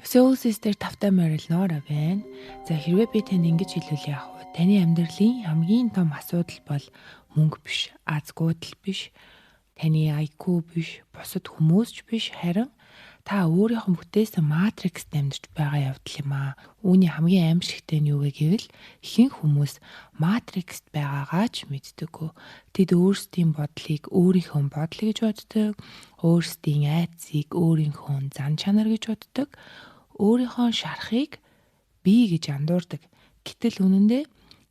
Soul Sister тавтай морил Нора байна. За, хэрвээ би танд ингэж хэлвэл яах вэ? Таны амьдралын хамгийн том асуудал бол мөнгө биш, азгуудал биш, таны IQ биш, бусад хүмүүс ч биш, харин та өөрийнхөө бүтээсэн матрикст амьдарч байгаа явдал юм аа. Үүний хамгийн аимшигтай нь юу вэ гэвэл ихэнх хүмүүс матрикст байгаагаа ч мэддэггүй. Тэд өөрсдийн бодлыг өөрийнхөө бодол гэж боддог, өөрсдийн айдсыг өөрийнхөө зан чанар гэж боддог, өөрийнхөө шарахыг би гэж андуурдаг. Гэтэл үнэндээ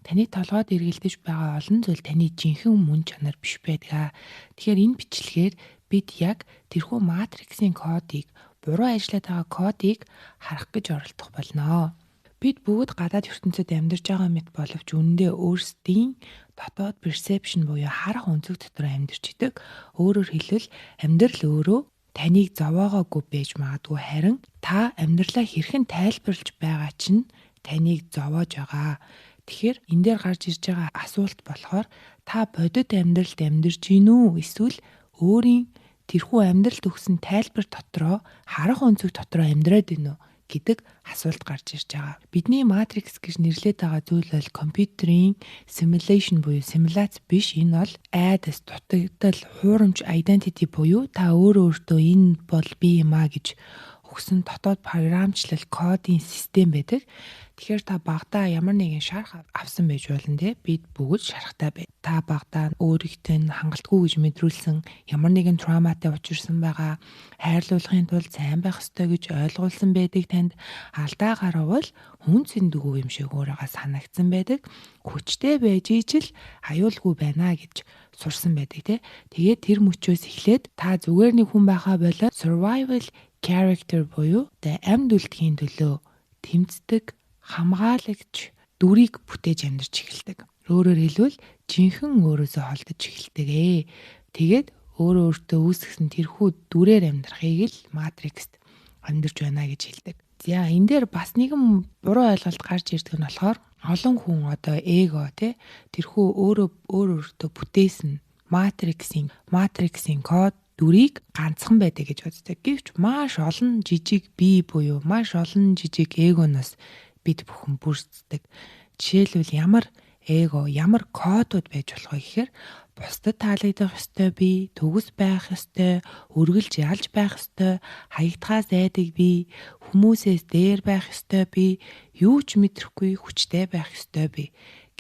таны толгойд эргэлдэж байгаа олон зүйл таны жинхэнэ мөн чанар биш байдаг. Тэгэхээр энэ бичлэгээр бид яг тэрхүү матриксын кодыг, буруу ажиллаад байгаа кодыг харах гэж оролдох болно. Бид бүгд гадаад ертөнцид амьдарч байгаа мэт боловч үнэндээ өөрсдийн дотоод perception буюу харах өнцөг дотор амьдарч идэг. Өөрөөр хэлбэл, амьдрал өөрөө таныг зовоогоогүй байж магадгүй, харин та амьдралаа хэрхэн тайлбарлаж байгаа чинь таныг зовоож байгаа. Тэгэхээр энэ дээр гарч ирж байгаа асуулт болохоор та бодит амьдралд амьдарч гин үү, эсвэл өөрийн тэрхүү амьдралд өгсөн тайлбар дотроо, харах өнцөг дотроо амьдраад байна уу гэдэг асуулт гарч ирж байгаа. Бидний матрикс гэж нэрлэдэг байгаа зүйл бол компьютерийн simulation буюу симуляц биш. Энэ бол айдас, дутагдал, хуурамч identity буюу та өөрөө өөртөө энэ бол би юм а гэж өгсөн дотоод програмчлал, кодын систем байдаг. Тэгэхээр та багадаа ямар нэгэн шарх авсан байж болно, те. Бид бүгд шархтай бай. Та багадаа өөрийнхөө нь хангалтгүй гэж мэдрүүлсэн, ямар нэгэн травматай учирсан байгаа, хайрлуулахын тулд сайн байх ёстой гэж ойлгуулсан байдаг танд. Алдаа гарвал хүн зэндэггүй юм шиг өөрийгөө санагдсан байдаг. Хүчтэй байж ижил аюулгүй байна гэж сурсан байдаг, те. Тэгээд тэр мөчөөс эхлээд та зүгээр нэг хүн байхаа болоод survival character буюу амьд үлдэхийн төлөө тэмцдэг хамгаалагч дүрийг бүтээж амьдарч эхэлдэг. Өөрөөр хэлбэл, жинхэнэ өөрөөсөө холдож эхэлдэг ээ. Тэгээд өөрөө өөртөө үүсгэсэн тэрхүү дүрээр амьдрахыг л матрикст амьдарч байна гэж хэлдэг. За, энэ дээр бас нэгэн буруу ойлголт гарч ирдэг нь болохоор олон хүн одоо эго, те, тэрхүү өөрөө өөр өөртөө бүтээсэн матриксын код дүрийг ганцхан байдаг гэж боддог. Гэвч маш олон жижиг бие буюу маш олон жижиг эгоноос бид бүхэн бүрддэг. Жишээлбэл, ямар эго, ямар кодууд байж болох вэ гэхээр бусдад таалагдах ёстой би, төгс байх ёстой, үргэлж ялж байх ёстой, хаягдахаас айдаг би, хүмүүсээс дээр байх ёстой би, юу ч мэдрэхгүй хүчтэй байх ёстой би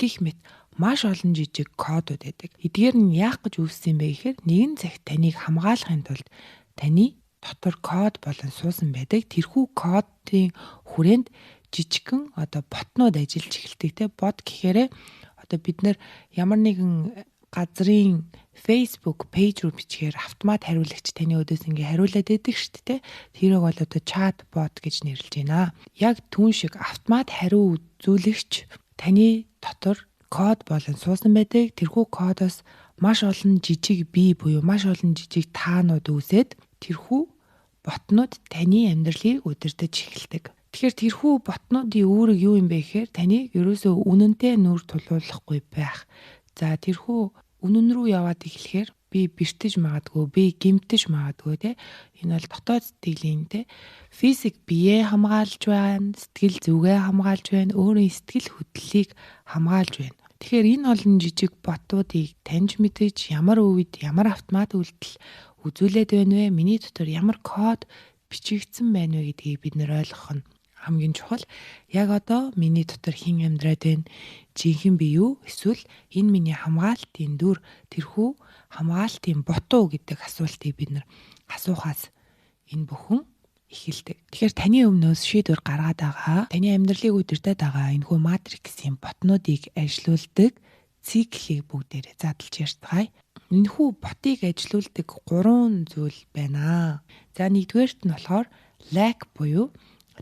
гэх мэт маш олон жижиг кодууд байдаг. Эдгээр нь яах гэж үүссэн юм бэ гэхээр нэгэн цагт таныг хамгаалахын тулд таны дотор код болон суусан байдаг. Тэрхүү кодын хүрээнд жижигхэн одоо ботнууд ажиллаж эхэлдэг, те. Бот гэхээрээ одоо бид нар ямар нэгэн газрын Facebook page руу бичгээр автомат хариулагч таны өдөөс ингээ хариулаад байдаг шүү дээ. Тэрийг бол одоо chat bot гэж нэрлэж байна. Яг түүн шиг автомат хариу үзүүлэгч таны дотор код болон суусан байдаг. Тэрхүү кодоос маш олон жижиг бие буюу маш олон жижиг таанууд үүсээд тэрхүү ботнууд таны амьдралыг удирдах эхэлдэг. Тэгэхээр тэрхүү ботнуудын үүрэг юу юм бэ гэхээр таныг ерөөсөө үнэнтэй нүүр тулуулахгүй байх. За, тэрхүү үнэн рүү яваад эхлэхээр би бэртэж магадгүй, би гэмтэж магадгүй, те. Энэ бол дотоод сэтгэлийн, те, физик биеэ хамгаалж байна, сэтгэл зүгээ хамгаалж байна, өөрийн сэтгэл хөдлөлийг хамгаалж байна. Тэгэхээр энэ олон жижиг ботуудыг таньж мэдэж, ямар үед ямар автомат үйлдэл үзүүлээд байна вэ? Миний дотор ямар код бичигдсэн байна вэ гэдгийг бид нэр ойлгох нь хамгийн чухал. Яг одоо миний дотор хэн амьдраад байна? Жинхэнэ би юу? Эсвэл энэ миний хамгаалтын дүр, тэрхүү хамгаалтын бот уу гэдэг асуултыг бид нар асуухаас энэ бүхэн эхэлдэг. Тэгэхээр таны өмнөөс шийдвэр гаргаад байгаа, таны амьдралыг удирдах байгаа энэхүү матриксын ботнуудыг ажилуулдаг циклийг бүгдээрээ задлж ярьцгаая. Энэхүү ботыг ажилуулдаг гурван зүйл байна. За, нэгдүгээрт нь болохоор lack буюу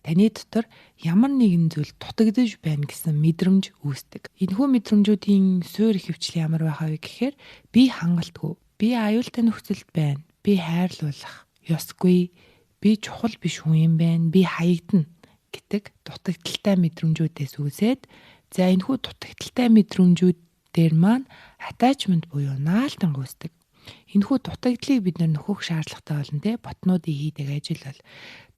таны дотор ямар нэгэн зүйл дутагдаж байна гэсэн мэдрэмж үүсдэг. Энэхүү мэдрэмжүүдийн суурь ихэвчлэн ямар байх вэ гэхээр би хангалтгүй, би аюултай нөхцөлд байна, би хайрлуулах ёсгүй, би чухал биш хүн юм байна, би хаягдана гэдэг дутагдалтай мэдрэмжүүдээс үүсээд, за, энэхүү дутагдалтай мэдрэмжүүд дээр маань attachment буюу наалтан үүсдэг. Энэхүү дутагдлыг бид нар нөхөх шаардлагатай болно, те, ботнуудын хийдэг ажил бол.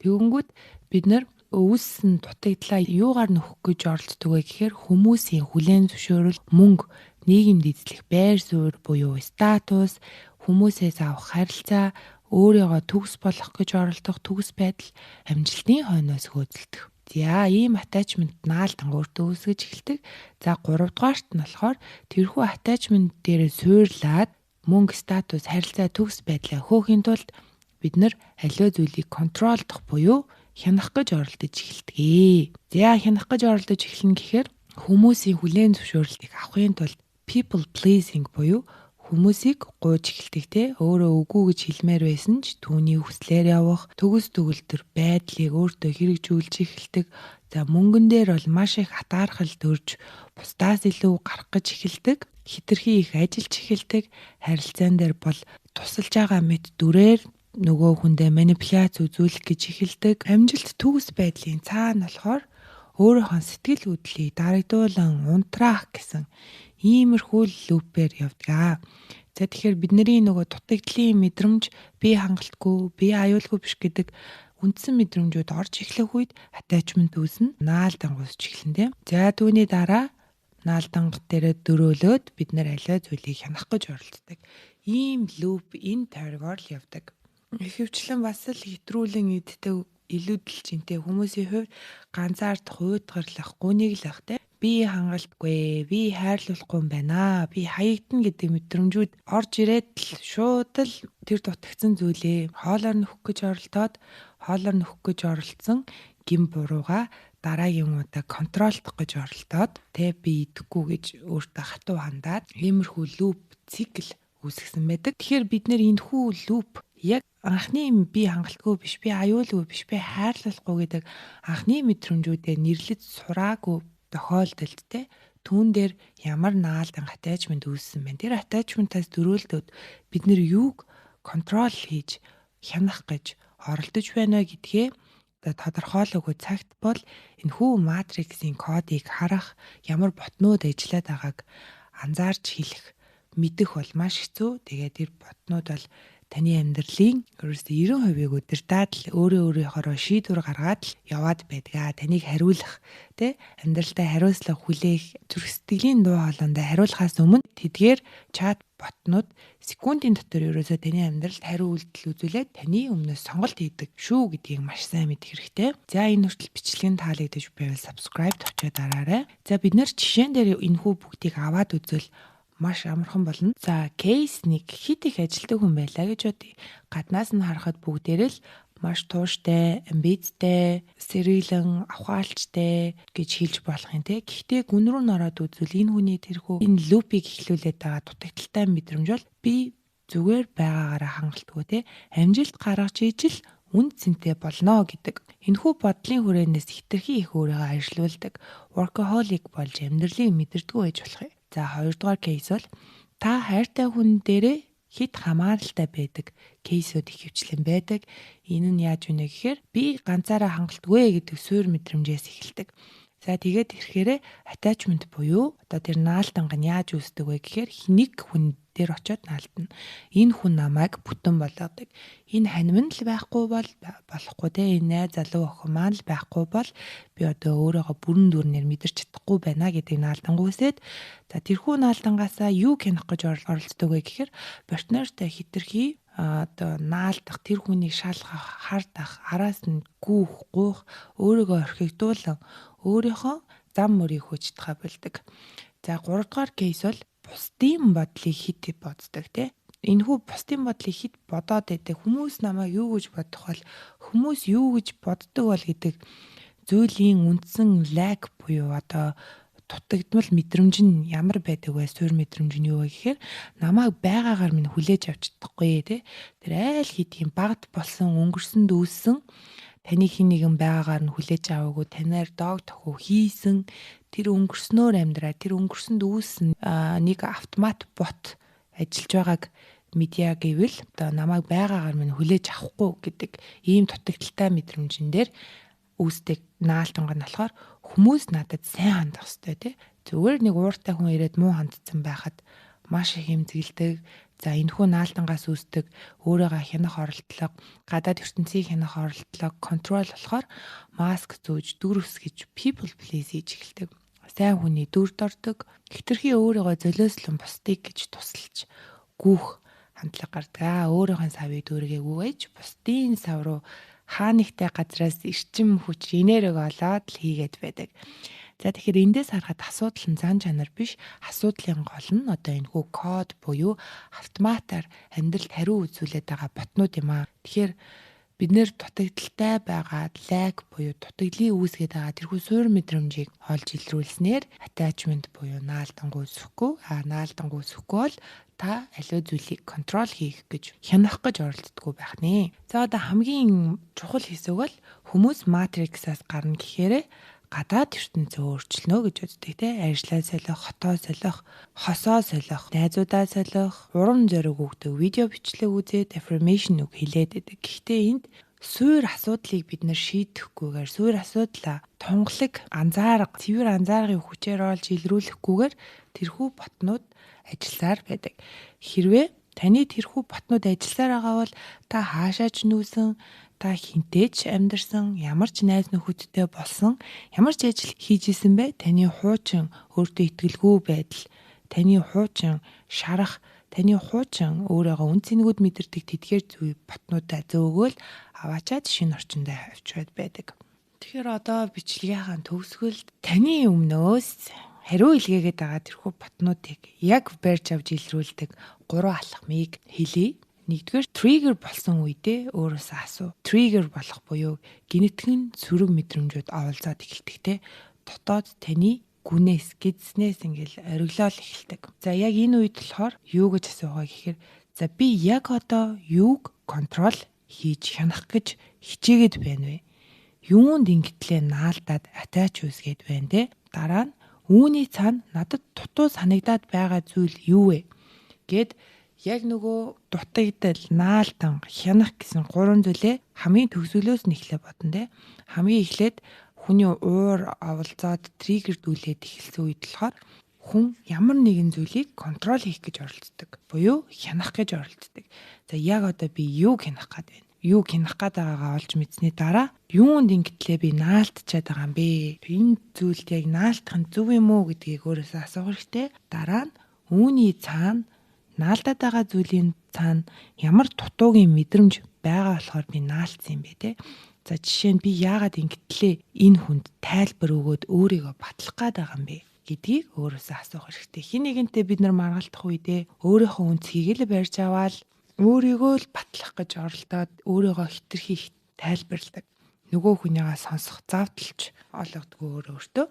Тэгэнгүүт бид нар үүссэн дутагдлаа юугаар нөхөх гэж оролддог вэ гэхээр хүмүүсийн хүлээн зөвшөөрөл, мөнгө, нийгэмд эзлэх байр суурь буюу статус, хүмүүсээс авах харилцаа, өөрийгөө төгс болгох гэж оролдох төгс байдал, амжилтын хойноос хөөцөлдөх. За ийм attachment наалдан өөртөө үүсгэж эхэлдэг. За 3 дугаарт нь болохоор тэрхүү attachment дээрээ суурлаад мөнгө, статус, харилцаа, төгс байдлаа хөөхийн тулд бид нар аливаа зүйлийг контролдох буюу хянах гэж оролдож эхэлдэг. За хянах гэж оролдож эхэлнэ гэхээр хүмүүсийн хүлээн зөвшөөрлийг авахын тулд people pleasing буюу хүмүүсийг гуйж эхэлдэг те, өөрөө үгүй гэж хэлмээр байсан ч түүний хүслээр явах, төгс төгөлдөр байдлыг өөртөө хэрэгжүүлж эхэлдэг. За мөнгөн дээр бол маш их атаархал төрж бусдаас илүү гарах гэж эхэлдэг, хитрхи их ажиллаж эхэлдэг, харилцаан дээр бол тусалж байгаа мэт дүрээр нөгөө хүндээ манипуляц үзүүлэх гэж эхэлдэг. Амжилт төгс байдлын цаана болохоор өөрийнхөө сэтгэл хөдлөлийг дарагдуулан унтраах гэсэн иймэрхүү лүүпээр явдаг. За тэгэхээр бидний нөгөө дутагдлын мэдрэмж, би хангалтгүй, би аюулгүй биш гэдэг үндсэн мэдрэмжүүд орж эхлэх үед attachment үүснэ. Наалдан гусч эхэлнэ тийм. За түүний дараа наалданг дээрээ дөрөөлөөд бид нэр аливаа зүйлийг хянах гэж оролддог. Ийм лүүп энэ тойргоор л явдаг. Ихэвчлэн бас л хэтрүүлэн иддэг, илүүдэл жинтэй хүмүүсийн хувьд ганцаардах, уйдгарлах, гуниглах те, би хангалтгүй, би хайрлуулахгүй юм байна, би хаягдана гэдэг мэдрэмжүүд орж ирээд л шууд л тэр дутагдсан зүйлээ хоолоор нөхөх гэж оролдоод, хоолоор нөхөх гэж оролдсон гин бурууга дараагийн удаа контролдох гэж оролдоод те, би идэхгүй гэж өөртөө хатуу хандаад иймэрхүү лүүп цикл үүсгэсэн байдаг. Тэгэхээр бид нэр энэ хүү лүүп яг анхны би хангалтгүй биш, би аюулгүй биш, би хайрлахгүй гэдэг анхны мэдрэмжүүдээ нэрлэж сураагүй тохиолдолд те, түүн дээр ямар наалдан attachment үүссэн бэ? Тэр attachment-аас дөрөөлдөд бид нэр юуг контрол хийж хянах гэж оролдож байна вэ гэдгээ тодорхойлоогүй цагт бол энэ хүү матриксийн кодыг харах, ямар ботнууд ажиллаад байгааг анзаарч хэлэх, мэдэх бол маш хэцүү. Тэгээд тэр ботнууд бол таны амьдралын ерөөсөө 90%-ийг удирдаад л өөрөө өөрийнхоороо шийдвэр гаргаад л яваад байдаг. Таныг хариулах, тэ, амьдралдаа хариуцлага хүлээх, зүрх сэтгэлийн дуу хоолойндоо хариулахаас өмнө тэдгээр чат ботнууд секундын дотор ерөөсөө таны амьдралд хариу үйлдэл үзүүлээд таны өмнөөс сонголт хийдэг шүү гэдгийг маш сайн мэдэх хэрэгтэй. За энэ хүртэл бичлэг нь таалагдаж байвал subscribe товчоо дараарай. За бид нар жишээн дээр энэхүү бүгдийг аваад үзвэл маш амархан болно. За кейс 1 хит их ажилтдаг хүн байлаа гэж бодъё. Гаднаас нь харахад бүгдээрээ л маш тууштай, амбицтай, сэргийлэн, авхаалчтай гэж хэлж болох юм те. Гэхдээ гүн рүү н ороод үзвэл энэ хүний тэрхүү энэ лупыг эхлүүлээд байгаа дутагдaltaй мэдрэмж бол би зүгээр байгаагаараа хангалтгүй те. Амжилт гаргаж ижил үн цэнтэй болно гэдэг. Энэхүү бодлын хүрээнээс хитрхи их өөрийгөө ажилуулдаг workaholic болж амьдралыг мэдэрдэггүй байж болох юм. За хоёрдугаар кейс бол та хайртай хүн дээрээ хит хамааралтай байдаг кейсүүд ихэвчлэн байдаг. Энэ нь яаж вэ гэхээр би ганцаараа хангалтгүй гэдэг суур мэдрэмжээс эхэлдэг. За тэгээд ирэхээрээ attachment буюу одоо тэр наалданга нь яаж үүсдэг вэ гэхээр нэг хүн дээр очиод наалдана. Энэ хүн намайг бүтэн болгодог. Энэ ханим нь л байхгүй бол болохгүй те. Энэ найз залуу охин маань л байхгүй бол би одоо өөрийгөө бүрэн дүүрнээр мэдэрч чадахгүй байна гэдэг наалданг үүсээд, за тэрхүү наалдангаасаа юу хянах гэж оролддог вэ гэхээр партнертай хитрхи одоо наалдах, тэр хүнийг шалгах, хардах, араас нь гүүх, гуух, өөрийгөө орхигдуулан өөрийнхөө зам мөрийг хөөж чадхаа болдог. За гуравдугаар кейс бол бусдын бодлыг хит боддог те. Энэхүү бусдын бодлыг хит бодоод байдаг хүмүүс намайг юу гэж бодох бол, хүмүүс юу гэж боддог бол гэдэг зүйлийн үндсэн лаг буюу одоо дутагдмал мэдрэмж нь ямар байдаг вэ? Суурь мэдрэмж нь юу вэ гэхээр намайг байгаагаар минь хүлээж авч чадахгүй те. Тэр айл хэдийн багт болсон, өнгөрсөн дүүссэн таны хин нэгэн байгаагаар нь хүлээж аваагүй, танаар дог тохио хийсэн тэр өнгөрснөөр амьдраа, тэр өнгөрсөнд үүссэн нэг автомат бот ажиллаж байгааг мэдье гэвэл одоо намайг байгаагаар минь хүлээж авахгүй гэдэг ийм дутагдaltaй мэдрэмжэн дээр үүсдэг наалтанга нь болохоор хүмүүс надад сайн хандах ёстой тий. Зүгээр нэг ууртай хүн ирээд муу хандсан байхад маш их эмзэгэлдэг. За энэхүү наалтангаас үүсдэг өөрийгөө хянах оролдлого, гадаад ертөнцийг хянах оролдлого, control болохоор маск зүүж, дүр өсгөж, people please хийж эхэлдэг. Сайн хүний дүрд ордог, хэтэрхий өөрийгөө золиослон бусдыг гэж тусалж гүүх хандлага гардаг. Өөрийнхөө савыг дүүргээгүйж бусдын сав руу хаа нэгтэй газраас эрчим хүч, энерги олоод л хийгээд байдаг. За тэгэхээр эндээс харахад асуудал нь зан чанар биш, асуудлын гол нь одоо энэ хүү код буюу автоматар амьдралд хариу үзүүлээд байгаа ботнууд юм аа. Тэгэхээр бид нэр дутагдaltaй байгаа лайк буюу дутагдлын үүсгээд байгаа тэрхүү суур мэдрэмжийг олж илрүүлснээр attachment буюу наалдангуй үүсэхгүй, наалдангуй үүсэхгүй бол та аливаа зүйлийг контрол хийх гэж хянах гэж оролддоггүй байх нэ. За одоо хамгийн чухал хэсэг бол хүмүүс матриксаас гарна гэхээрээ гадаад ертөнцөө өөрчилнө гэж боддог те. Ажлаа солих, хотоо солих, хосоо солих, найзуудаа солих, урам зориг өгдөг видео бичлэг үзээд affirmation үг хэлээд байдаг. Гэхдээ энд суур асуудлыг бид нэр шийдэхгүйгээр, суур асуудлаа тунгалаг анзаарга, цэвэр анзааргын хүчээр олж илрүүлэхгүйгээр тэрхүү ботнууд ажилласаар байдаг. Хэрвээ таны тэрхүү ботнууд ажилласаар байгаа бол та хаашаа ч нүүсэн, та хинтэй ч амьдарсан, ямар ч найз нөхөдтэй болсон, ямар ч ажил хийж исэн бэ? Таны хуучин өөртөө итгэлгүй байдал, таны хуучин шарах, таны хуучин өөрийгөө үн цэнэгүүд мэдэрдэг тэдгээр зүй ботнуудаа зөөгөөл аваачаад шинэ орчиндөө авчираад байдаг. Тэгэхээр одоо бичлэгийнхаа төгсгөлд таны өмнөөс хариу илгээгээд байгаа тэрхүү ботнуудыг яг барьж авч илрүүлдэг 3 алхмыг хэлье. Нэгдүгээр триггер болсон үедээ өөрөөсөө асуу. Триггер болох буюу генетикийн сөрөг мэдрэмжүүд оволцоод эхэлдэг те. Дотоод таны гүнээс, гидснээс ингээл ориглоол эхэлдэг. За яг энэ үед болохоор юу гэж асуух вэ гэхээр за би яг одоо юуг контрол хийж хянах гэж хичээгээд байна вэ? Юунд ингэтлээ наалдаад attach үүсгээд байна те? Дараа нь үүний цаана надад дутуу санагдаад байгаа зүйл юу вэ? Гэд яг нөгөө дутагдал, наалдан, хянах гэсэн гурван зүйлээ хамгийн төгсгөлөөс нь эхлээ бодно те. Хамгийн эхлээд хүний уур оволцоод триггердүүлээд эхэлсэн үед болохоор хүн ямар нэгэн зүйлийг контрол хийх гэж оролддог. Буюу хянах гэж оролддог. За яг одоо би юуг хянах гээд байна? Юуг хянах гээд байгаагаа олж мэдсэний дараа юунд ингэтлээ би наалтчаад байгаа юм бэ? Энэ зүйлд яг наалтах нь зөв юм уу гэдгийг өөрөөсөө асуух хэрэгтэй. Дараа нь үүний цаана наалдаад байгаа зүйлийн цаана ямар дутуугийн мэдрэмж байгаа болохоор би наалтсан юм бэ те. За жишээ нь би яагаад ингэтлээ энэ хүнд тайлбар өгөөд өөрийгөө батлах гээд байгаа юм бэ гэдгийг өөрөөсөө асуух хэрэгтэй. Хин нэгэнтээ бид нар маргалдах үедээ өөрийнхөө үнцгийг л барьж аваад өөрийгөө л батлах гэж оролдоод өөрийгөө хэтэрхий тайлбарладаг. Нөгөө хүнийгээ сонсох завдалч олгодгүй өөрөө өөртөө.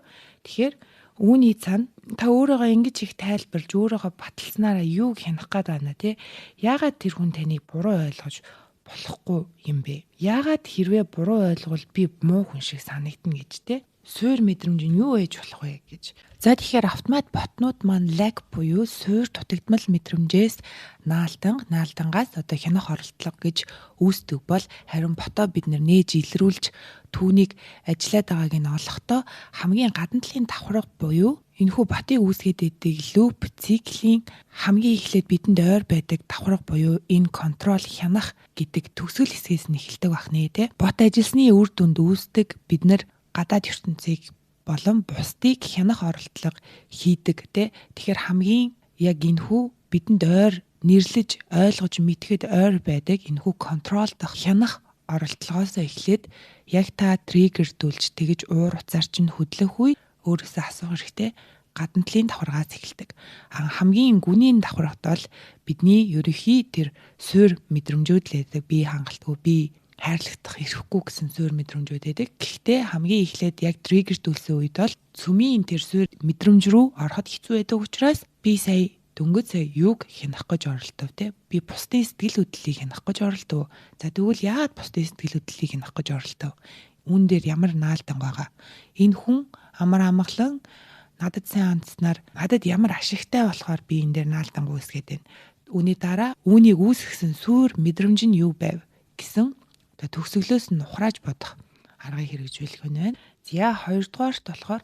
Тэгэхээр үүний цаана та өөрийгөө ингэж их тайлбарлаж өөрийгөө баталснараа юуг хянах гээд байна те? Яагаад тэр хүн таныг буруу ойлгож болохгүй юм бэ? Яагаад хэрвээ буруу ойлгвол би муу хүн шиг санагдана гэж те? Суур мэдрэмж нь юу ээж болох вэ гэж. За тэгэхээр автомат ботнууд маань лаг буюу суур дутагдмал мэдрэмжээс наалданг, наалдангаас одоо хянах оролдлого гэж үүсдэг бол харин ботоо бид нэр нээж илрүүлж түүнийг ажиллаад байгааг нь олохдоо хамгийн гадна талын давхарга буюу энэхүү ботыг үүсгээд идэг луп циклийн хамгийн эхлээд бидэнд ойр байдаг давхарга буюу энэ контрол хянах гэдэг төгсгөл хэсгээс нь эхэлдэг байх нэ тэ. Бот ажилласны үр дүнд үүсдэг бид нар гадаад ертөнцийг болон бусдыг хянах оролдлого хийдэг те. Тэгэхээр хамгийн яг энэхүү бидэнд ойр нэрлэж ойлгож мэдэхэд ойр байдаг энэхүү контролдох хянах оролдлогоос эхлээд яг та триггердүүлж тэгэж уур уцаар чинь хөдлөх үе өөрөөсөө асуух хэрэгтэй. Гадна талын давхаргаас эхэлдэг. Хамгийн гүнийн давхаргад бол бидний ерөнхий тэр суур мэдрэмжүүд л байдаг. Би хангалтгүй, би хайрлагдах эрхгүй гэсэн суур мэдрэмжүүд байдаг. Гэхдээ хамгийн эхлээд яг триггердүүлсэн үед бол цөмийн тэр суур мэдрэмж рүү ороход хэцүү байдаг учраас би сая дөнгөж сая юуг хянах гэж оролдов те? Би бусдын сэтгэл хөдлөлийг хянах гэж оролдов. За тэгвэл яагаад бусдын сэтгэл хөдлөлийг хянах гэж оролдов? Үүн дээр ямар наалдан байгаа? Энэ хүн амар амгалан надад сайн хандсанаар надад ямар ашигтай болохоор би энэ дээр наалдангуй үүсгээд байна. Үүний дараа үүнийг үүсгэсэн суур мэдрэмж нь юу байв гэсэн төгсгөлөөс нь ухрааж бодох аргыг хэрэгжүүлэх нь байна. За хоёрдугаарт болохоор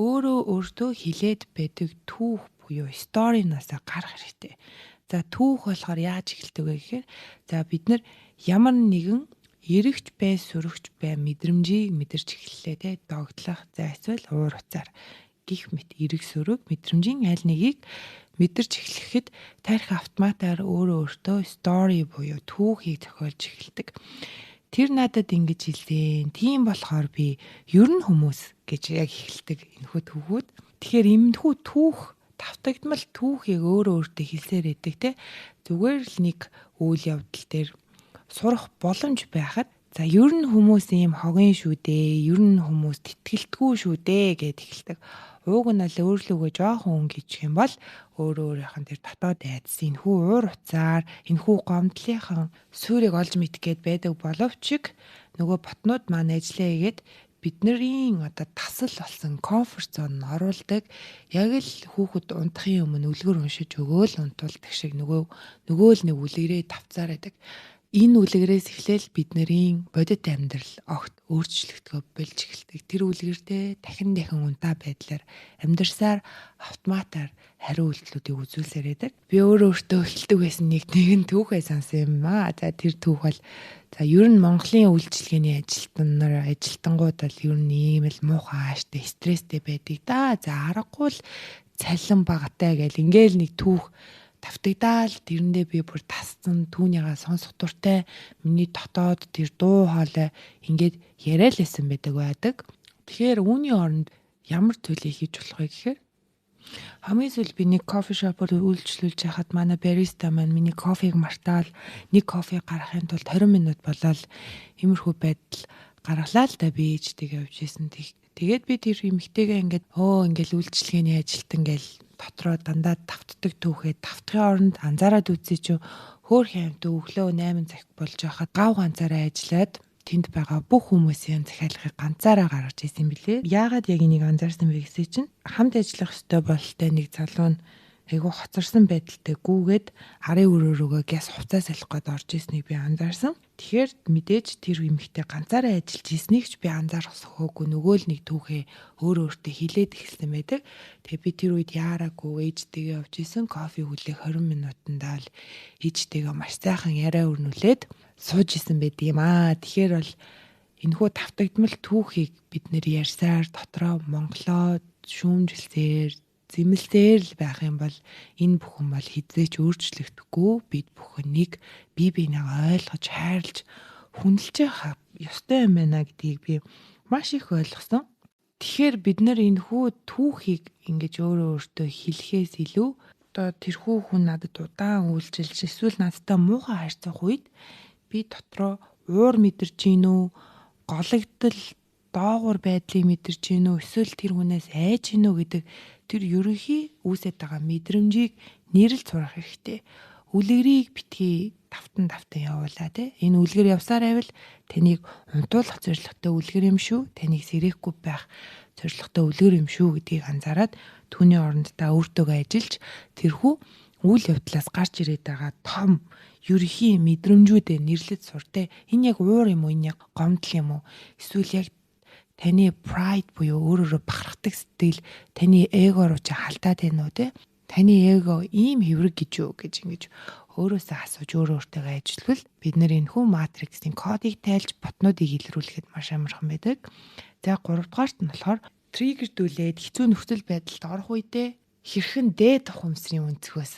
өөрөө өөртөө хилээд байдаг түүх буюу story-наас гарах хэрэгтэй. За, түүх болохоор яаж эхэлдэг вэ гэхээр за бид нар ямар нэгэн эрэгч бай, сөрөгч бай мэдрэмжийг мэдэрч эхэллээ те, догтлох, за эсвэл уур уцаар гих мэт эрэг сөрөг мэдрэмжийн аль нэгийг мэдэрч эхлэхэд тарих автоматар өөрөө өөртөө story буюу түүхийг зохиолж эхэлдэг. Тэр надад ингэж хэлсэн. Тийм болохоор би ер нь хүмүүс гэж яг эхэлдэг энэхүү түүхүүд. Тэгэхээр эмнэхүү түүх давтагдмал түүхийг өөрөө өөртөө хэлсээр байдаг те. Зүгээр л нэг үйл явдал дээр сурах боломж байхад за ер нь хүмүүс ийм хогийн шүү дээ. Ер нь хүмүүс тэтгэлтгүй шүү дээ гэд эхэлдэг. Ууг нь аль өөрлөгөө жоохон өнгө хийчих юм бол өөрөө өөрийнх нь тэр дотоод айдас энэхүү уур уцаар энэхүү гомдлынхан суурийг олж мэдэх гээд байдаг боловч нөгөө ботнууд маань ажиллаа хийгээд бидний одоо тасал болсон комфорт зон оруулдаг. Яг л хүүхэд унтахын өмнө үлгэр уншиж өгөөл унтуулдаг шиг нөгөө л нэг үлгэрээ тавцаар байдаг. Энэ үлгэрээс эхлээл бидний бодит амьдрал огт өөрчлөгдгөө болж эхэлдэг. Тэр үлгэртээ дахин дахин унтаа байдлаар амьдарсаар автоматар хариу үйлдэлүүдийг үзүүлсээр байдаг. Би өөрөө өөртөө эхэлдэг байсан нэг нэгэн түүхээ сонсон юм аа. За тэр түүх бол за ер нь Монголын үйлчилгээний ажилтан нар ажилтангууд бол ер нь ийм л муухай ааштай стресстэй байдаг да. За аргагүй л цалин багатай гэл ингээл нэг түүх тавтагдаал тэрэндээ би бүр тасцсан түүнийгээ сонсох дуртай миний дотоод тэр дуу хоолой ингээд яриа л байсан байдаг. Тэгэхээр үүний оронд ямар зүйлийг хийж болох вэ гэхээр хамгийн сүүл би нэг кофе шопоор үйлчлүүлж байхад манай бариста маань миний кофег мартаал нэг кофе гаргахын тулд 20 минут болоод иймэрхүү байдал гаргалаа л да би ээжтэйгээ явж исэн. Тэгээд би тэр эмэгтэйгээ ингээд ингээл үйлчлэгээний ажилтан гэл дотроо дандаа тавтдаг түүхээ тавтахын оронд анзаараад үзье чи хөөх юмтай өглөө 8 цаг болж байхад гав ганцаараа ажиллаад тэнд байгаа бүх хүмүүсийн захиалгыг ганцаараа гаргаж ирсэн билээ. Яагаад яг энийг анзаарсан бэ гэсэн чинь хамт ажиллах ёстой бололтой нэг залуу нь айгүй хоцорсон байдалтай гүүгээд арын өрөө рүүгээ гяс хувцас салих гээд орж ирснийг би анзаарсан. Тэгэхээр мэдээж тэр эмэгтэй ганцаараа ажиллаж ирснийг ч би анзаарах сөхөөгүй нөгөө л нэг түүхээ өөрөө өөртөө хилээд эхэлсэн байдаг. Тэгээ би тэр үед яараагүй ээжтэйгээ явж исэн. Кофе хүлээх 20 минутандаа л ээжтэйгээ маш сайхан яриа өрнүүлээд сууж исэн байдаг юм аа. Тэгэхээр бол энэхүү тавтагдмал түүхийг бид нэр ярьсаар дотроо Монголоо шүүмжилсээр зэмлсээр л байх юм бол энэ бүхэн бол хэзээ ч өөрчлөгдөхгүй. Бид бүхэн нэг бие биенээ ойлгож, хайрлаж, хүндэлж явах ёстой юм байна гэдгийг би маш их ойлгосон. Тэгэхээр бид нар энэ хүү түүхийг ингэж өөрөө өөртөө хэлэхээс илүү одоо тэрхүү хүн надад удаан үйлчилж эсвэл надтай муухай харьцах үед би дотроо уур мэдэрч гин үү, гологдол, доогуур байдлыг мэдэрч гин үү, эсвэл тэр хүнээс айж гин үү гэдэг тэр ерөнхий үүсэт байгаа мэдрэмжийг нэрлж сурах хэрэгтэй. Үлгэрийг битгий тавтан тавтан явуулаа тий. Энэ үлгэр явсаар байвал таныг унтуулах зорилготой үлгэр юм шүү. Таныг сэрэхгүй байх зорилготой үлгэр юм шүү гэдгийг анзаараад түүний оронд та өөртөөгөө ажиллаж тэрхүү үйл явдлаас гарч ирээд байгаа том ерөнхий мэдрэмжүүдээ нэрлэж сур те. Энэ яг уур юм уу? Энэ яг гомдол юм уу? Эсвэл яг таны pride буюу өөрөөрөө бахархдаг сэтгэл таны эго руу чи халдаад байна уу те? Таны эго ийм хэврэг гэж юу гэж ингэж өөрөөсөө асууж өөрөө өөртөө ажиллавал бид нэр энэхүү матриксийн кодыг тайлж ботнуудыг илрүүлэхэд маш амархан байдаг. За 3 дугаарт нь болохоор триггердүүлээд хэцүү нөхцөл байдалд орох үедээ хэрхэн дээд ухамсарын өнцгөөс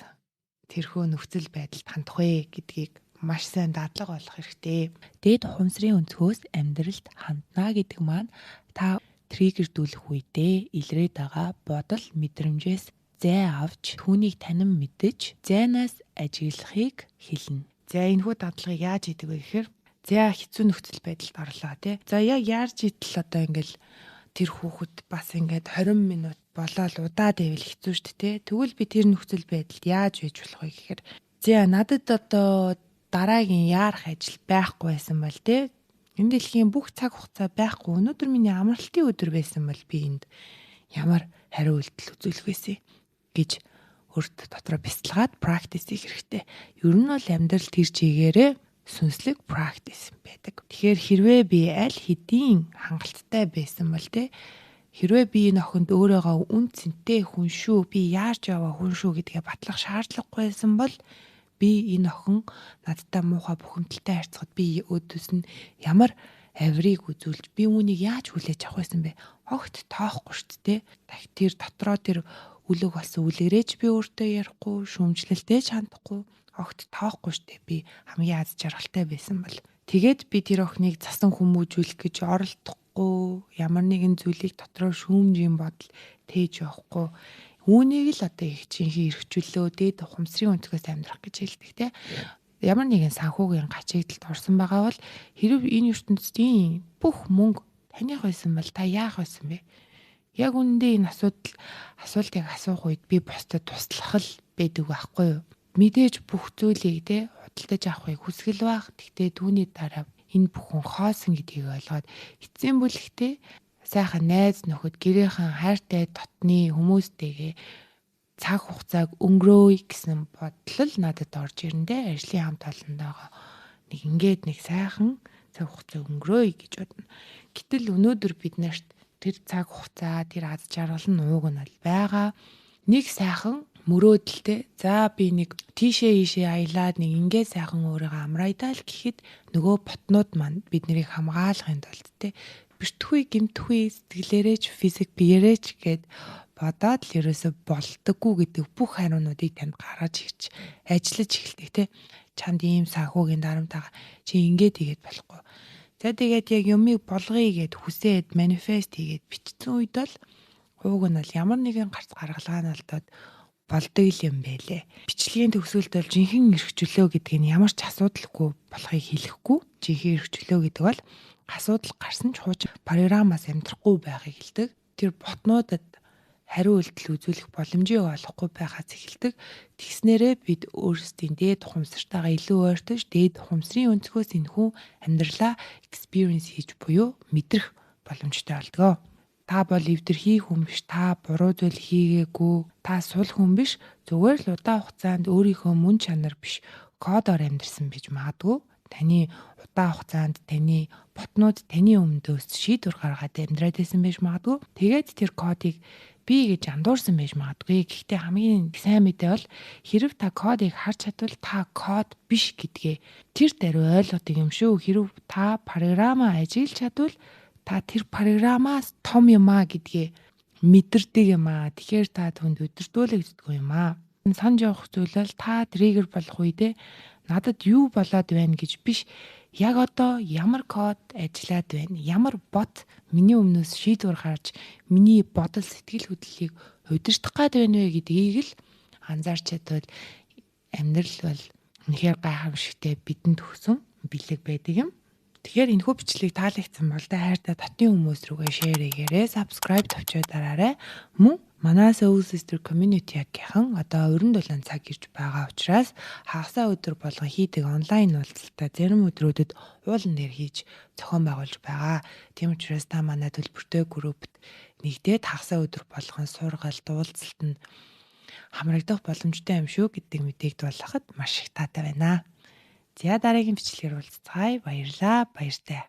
тэрхүү нөхцөл байдалд хандах вэ гэдгийг маш сайн дадлага болох хэрэгтэй. Дээд ухамсарын өнцгөөс амьдралд ханднаа гэдэг маань та триггердүүлэх үедээ илрээд байгаа бодол мэдрэмжээс зай авч түүнийг танин мэдэж зайнаас ажиглахыг хэлнэ. За энэхүү дадлагыг яаж хийдэг вэ гэхээр за хэцүү нөхцөл байдалд орлоо тий. За яг яарч идэл одоо ингээл тэр хүүхэд бас ингээд 20 минут болоод удаад байвал хэцүү шүү дээ. Тэгвэл би тэр нөхцөл байдалд яаж байж болох вэ гэхээр за надад одоо дараагийн яарах ажил байхгүй байсан бол тий. Энэ дэлхийн бүх цаг хугацаа байхгүй. Өнөөдөр миний амралтын өдөр байсан бол би энд ямар хариу үйлдэл үзүүлэх байсан гэж өөрт дотроо бяцлагаад practice хийх хэрэгтэй. Ер нь бол амьдрал тэр чигээрээ сүнслэг practice байдаг. Тэгэхээр хэрвээ би аль хэдийн хангалттай байсан бол те Хэрвээ би энэ охинд өөрийгөө үн цэнтэй хүн шүү, би яарч яваа хүн шүү гэдгээ батлах шаардлагагүй байсан бол би энэ охин надтай муухай бухимдалтай харьцахад би өөдөөс нь ямар авирыг үзүүлж би үүнийг яаж хүлээж авах байсан бэ? Огт тоохгүй шүү дээ. Тэр дотроо тэр үлэг болсон үлгэрээч би өөртөө ярихгүй, шүүмжлэлтэй ч хандахгүй, огт тоохгүй шүү дээ. Би хамгийн аз жаргалтай байсан бол. Тэгээд би тэр охиныг засан хүмүүжүүлэх гэж оролдохгүй, ямар нэгэн зүйлийг дотроо шүүмжийн бодол тээж явахгүй. Үүнийг л одоо их жинхэнэ эрхчлөө, дээд ухамсарын өнцгөөс амьдрах гэж хэлдэг те. Ямар нэгэн санхүүгийн гачигдалд орсон байгаа бол хэрв энэ ертөнцийн бүх мөнгө таних байсан бол та яах байсан бэ? Яг үнэндээ энэ асуултыг асуух үед би бусдад туслах л байдаг байхгүй юу? Мэдээж бүх зүйлийг те худалдаж авахыг хүсгэл байх. Гэхдээ түүний дараа энэ бүхэн хоосон гэдгийг ойлгоод эцсийн бүлэгтээ сайхан найз нөхөд, гэрийнхэн хайртай дотны хүмүүстэйгээ цаг хугацааг өнгөрөөе гэсэн бодол л надад орж ирэндээ ажлын хамт олондоогоо нэг ингээд нэг сайхан цаг хугацаа өнгөрөөе гэж бодно. Гэтэл өнөөдөр бид нарт тэр цаг хугацаа, тэр аз жаргал нь ууг нь бол байгаа. Нэг сайхан мөрөөдөлтэй. За би нэг тийшээ ийшээ аялаад нэг ингээд сайхан өөрийгөө амраая л гэхэд нөгөө ботнууд маань бид нарыг хамгаалахын тулд те бэртгүй гэмтгүй сэтгэлээрээ ч физик биеэрээ ч гээд бодоод л ерөөсө болдоггүй гэдэг бүх хариунуудыг танд гаргаж ирж ажиллаж эхэлдэг те. Чамд ийм санхүүгийн дарамт байгаа. Чи ингээд хийгээд болохгүй. За тэгээд яг юмыг болгоё гэд хүсээд манифест хийгээд бичсэн үед бол ууг нь бол ямар нэгэн гарц гаргалгаа нь олдоод болдог юм байлээ. Бичлэгийн төгсгөлд бол жинхэнэ эрхчлөө гэдэг нь ямар ч асуудалгүй болохыг хэлэхгүй. Жинхэнэ эрхчлөө гэдэг бол асуудал гарсан ч хуучин програмаас амьдрахгүй байхыг хэлдэг. Тэр ботнуудад хариу үйлдэл үзүүлэх боломжийг олохгүй байхаас эхэлдэг. Тэгснээрээ бид өөрсдийн дээд ухамсартайгаа илүү ойртож, дээд ухамсарын өнцгөөс энэхүү амьдралаа experience хийж буюу мэдрэх боломжтой болдгоо. Та бол эвдэрхий хүн биш, та буруу зүйл хийгээгүй, та сул хүн биш, зүгээр л удаан хугацаанд өөрийнхөө мөн чанар биш кодоор амьдрсан байж магадгүй. Таны удаан хугацаанд таны ботнууд таны өмнөдөөс шийдвэр гаргаад амьдраад байсан байж магадгүй. Тэгээд тэр кодыг би гэж андуурсан байж магадгүй. Гэхдээ хамгийн сайн мэдээ бол хэрв та кодыг харж чадвал та код биш гэдгээ тэр даруй ойлгодог юм шүү. Хэрв та програмаа ажиглаж чадвал та тэр програмаас том юм а гэдгээ мэдэрдэг юм а. Тэгэхээр та түнд өдөртүүлэгддэг юм а. Санаж явах зүйл бол та триггер болох үедээ надад юу болоод байна гэж биш, яг одоо ямар код ажиллаад байна, ямар бот миний өмнөөс шийдвэр гарч миний бодол сэтгэл хөдлөлийг удирдах гад байна вэ гэдгийг л анзаарч чадвал амьдрал бол үнэхээр гайхамшигтай бидэнд өгсөн бэлэг байдаг юм. Тэгэхээр энэхүү бичлэг таалагдсан бол та хайртай дотны хүмүүс рүүгээ share хийгээрэй, subscribe товчоо дараарай. Мөн манай Soul Sister Community-гийн одоо 27 цаг ирж байгаа учраас хагасаа өдөр болгон хийдэг онлайн уулзалтаа зарим өдрүүдэд уулан дээр хийж зохион байгуулж байгаа. Тийм учраас та манай төлбөртэй группт нэгдээд хагасаа өдөр болгон сургалт, уулзалт нь хамрагдах боломжтой юм шүү гэдэг мэдээг дуулгахад маш их таатай байна. За дараагийн бичлэгээр уулзцгаая. Баярлалаа. Баяртай.